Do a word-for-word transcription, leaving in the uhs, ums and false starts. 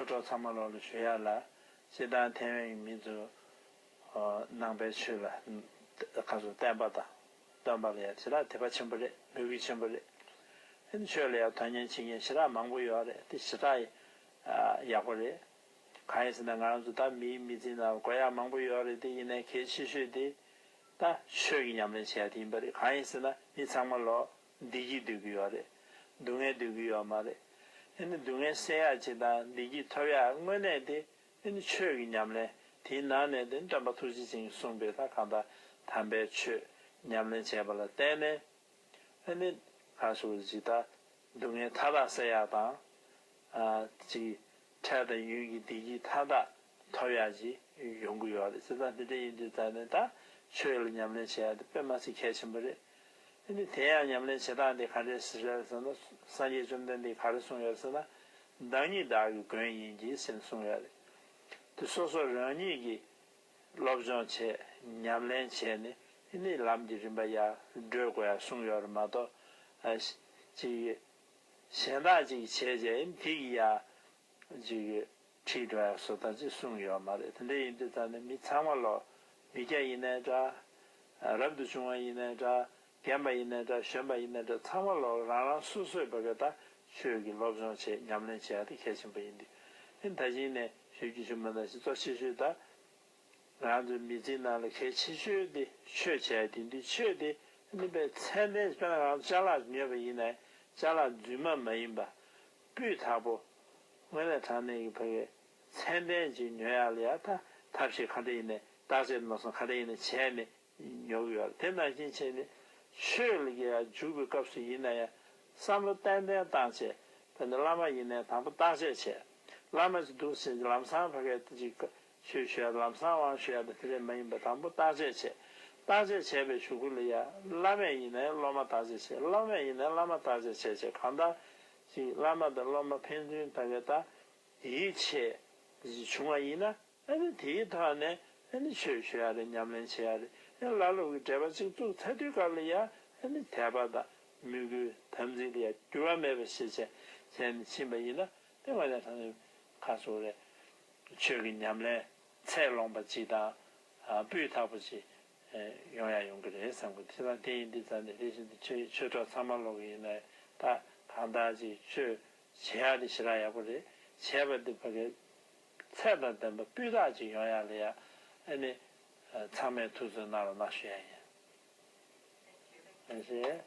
ཆོས་གྲོགས་ཚང་མ་ལོག་ལ་ཞུ་ཡ་ལ། སྤྱིར་བཏང་ཐེ་ཝན་གྱི་མི་ཚོ་ནང་པའི་ཆོས་ལ་ཁ་སོ་བསྟན་པ་དང་སྟོན་པ་ལ་ཡ་ཞེ་དྲག་དད་པ་ཆེན་པོ་རེད། མོས་གུས་ཆེན་པོ་རེད། ཨ་ནི་ཆོས་ལ་ཡ་དོན་གཉེར་བྱེད་མཁན་ཞེ་དྲག་མང་པོ་ཡོད་རེད། དེ་ཞེ་དྲག་ཡག་པོ་རེད། གང་ཡིན་ཟེར་ན་ང་རང་ཚོ་ད་མིའི་མི་ཚེའི་ནང་ལ་དགོས་ཡག་མང་པོ་ཡོད་རེད། དེ་ཡིན་ནའི་གལ་ཆེ་ཤོས་དེ་ད་ཆོས་ཀྱི་ཉམས་ལེན་བྱེད་ཡ་དེ་ཡིན་པ་རེད། གང་ཡིན་ཟེར་ན་མི་ཚང་མ་ལོག་བདེ་སྐྱིད་འདོད་ཀྱི་ཡོད་རེད། སྡུག་བསྔལ་འདོད་ཀྱི་ཡོད་མ་རེད། ཨ་ནི་སྡུག་བསྔལ་སེལ་ཡག་ཅིག་དང་བདེ་སྐྱིད་ཐོབ་ཡག་དངོས་གནས་དེ་ཨ་ནི་ཆོས་ཀྱི་ཉམས་ལེན། དེའི་ནང་ནས་དེ་སྟོན་པ་ཐུགས་རྗེ་ཅན་གྱིས་གསུངས་པའི་ད་གང་ལྟར་དམ་པའི་ཆོས་ཉམས་ལེན་བྱས་པ་ལ་བརྟེན་ནས། ཨ་ནི་ཁ་ཤོར་ཅིག་ད་སྡུག་བསྔལ་མཐའ་དག་སེལ་ཡག་དང་། ཨ་ཅིག་འཕྲལ་དང་ཡུན་གྱི་བདེ་སྐྱིད་མཐའ་དག་ཐོབ་ཡག་ཅིག་ཡོང་གི་ཡོད་རེད། བྱས་ཙང་དེ་འདྲ་ཡིན་དུས་ཙང་ནས་ད་ཆོས་ལ་ཉམས་ལེན་བྱེད་ཡག་དེ་དཔེ་མ་སྲིད་གལ་ཆེན་པོ་རེད། ཨ་ནི་དེ་ཡང་ཉམས་ལེན་བྱེད་སྟངས་དེ་ག་འདྲས་ཟེར་ཡོད་ཟེར་ན། སངས་རྒྱས་བཅོམ་ལྡན་འདས་ག་རེ་གསུངས་ཡོད་ཟེར་ན། བདག་ཉིད་བདག་གི་མགོན་ཡིན་གྱི་ཟེར་གསུངས་ཡོད་རེད། དེ་སོ་སོ་རང་ཉིད་ཀྱིས་སློབ་སྦྱོང་བྱས། ཉམས་ལེན་བྱས་ནས་ཨ་ནི་ལམ་གྱི་རིམ་པ་ཡར་བགྲོད་དགོས་ཡག་གསུངས་ཡོད་རེད་མ་གཏོགས། ཨ་ཅིག་གཞན་དག་ཅིག་བྱས་རྗེས་ཨ་ནི་དེ་གི་ཡར་ཅིག་ཁྲིད་འགྲོ་ཡག་བཟོ་ལྟ་ཅིག་གསུངས་ཡོད་མ་རེད། དེ་འདྲ་ཡིན་དུས་ཙང་ནས་མི་ཚང་མ་ལོག་མི་སྐྱ་ཡིན་ནའི་འདྲ། རབ་ཏུ་བྱུང་བ་ཡིན་ནའི་འདྲ། རྒན་པ་ཡིན་ནའི་འདྲ། གཞོན་པ་ཡིན་ནའི་འདྲ། ཚང་མ་ལོག་རང་རང་སོ་སོའི་བར་གྱི་ད་ཆོས་ཀྱི་སློབ་སྦྱོང་བྱེད། ཉམས་ལེན་བྱེད་ཡག་དེ་གལ་ཆེན་པོ་ཡིན་དུས། ཨ་ནི་ད་གིན་ནས་ཞུ་རྒྱུ་ཞུ་མ་ད་ཞིག་གཙོ་ཆེ་ཤོས་ད། ང་ཚོའི་མི་ཚེའི་ནང་ལ་གལ་ཆེ་ཤོས་དེ་ཆོས་བྱས་དེ་འདུས། ཆོས་དེ་ནི་དཔེ་ཚད་ལྡན། དཔེར་ན་ང་ཚོ་ཅ་ལག་ཉོས་པ་ཡིན་ནའི་ཅ་ལག་རྫུན་མ་མ་ཡིན་པ་སྤུས་དག་པོ། དངོས་གནས་དྲང་གནས་ཀྱི་ཕ་གི་ཚད་ལྡན་ཅིག་ཉོ་ཡག་ལ་ཡ་ད་ཐབས་ཤེས་ག་འདྲ་ཡིན་ནའི་བརྟག་དཔྱད་མནོ་བསམ་ག་འདྲ་ཡིན་ནའི་བྱས་ནས་ཉོ་གི་ཡོད་རེད། དེ་ནང་བཞིན་བྱས་ནས་ཆོས་ལ་ཡ་འཇུག་པའི་སྐབས་སུ་ཡིན་ན་ཡང་བསམ་བློ་ཏན་ཏན་བཏང་བྱས། དཔེར་ན་བླ་མ་ཡིན་ནའི་དང་པོ་བརྟག་དཔྱད་བྱས། བླ་མ་ཅིག་འདུག་ཟེར་ལམ་སང་ཕ་གི་ཅིག་ཆོས་ཞུ་ཡ་ལམ་སང་དབང་ཞུ་ཡ་དང་དེ་འདྲ་མ་ཡིན་པ་དང་པོ་བརྟག་དཔྱད་བྱས། བརྟག་དཔྱད་བྱས་པའི་གཞུག་གུ་ལ་ཡ་བླ་མ་ཡིན་ནའི་སློབ་མ་བརྟག་དཔྱད་བྱས། སློབ་མ་ཡིན་ནའི་བླ་མ་བརྟག་དཔྱད་བྱས་བྱས། གང་ལྟར་ཅིག་བླ་མ་དང་སློབ་མ་ཕན་ཚུན་ཕ་གི་ད་ཡིད་ཆེས་ཅིག་བྱུང་བ་ཡིན་ན། ཨ་ནི་དེའི་ཐོག་ནས་ཨ་ནི་ཆོས་ཞུ་ཡ་རེད། ཉམས་ལེན་བྱེད་ཡ་རེད། ཨ་ནི་བླ་སློབ་ཀྱི་འབྲེལ་བ་ཅིག་བཙུགས་ཚར་དུས་སྐབས་ལ་ཡ་ཨ་ནི་དད་པ་དང་མོས་གུས་དམ་ཚིག་ལ་ཡ་འགྱུར་བ་མེད་པ་ཞིག་བྱས་བྱས་ནས་ཕྱིན་པ་ཡིན་ན། དེ་དངོས་གནས་དྲང་གནས་ཁ་སོ་རེད། ཆོས་ཀྱི་ཉམས་ལེན་ཚད་ལོངས་པ་ཅིག་དང་སྤུས་དག་པོ་ཅིག་ཡོང་ཡ་ཡོང་གི་རེད་བསམ་གི། དེ་དང་དེ་ཡིན་དུས་ཙང་ནས་དེ་བཞིན་དུ་ཆོས་ཆོས་གྲོགས་ཚང་མ་ལོག་གི་ཡིན་ནའི་ད་གང་ལྟར་ཅིག་ཆོས་བྱེད་ཡ་དེ་ཞེ་དྲག་ཡག་པོ་རེད། བྱས་པ་འདི་ཕ་གི་ཚད་དང་ལྡན་པ་སྤུས་དག་ཅིག་ཡོང་ཡ་ལ་ཡ་ཨ་ནི་ཚང་མས་ཐུགས་ཚོད་གནང་རོགས་གནང་ཞུ་ཡ་ཡིན། ཨ་ཞེས།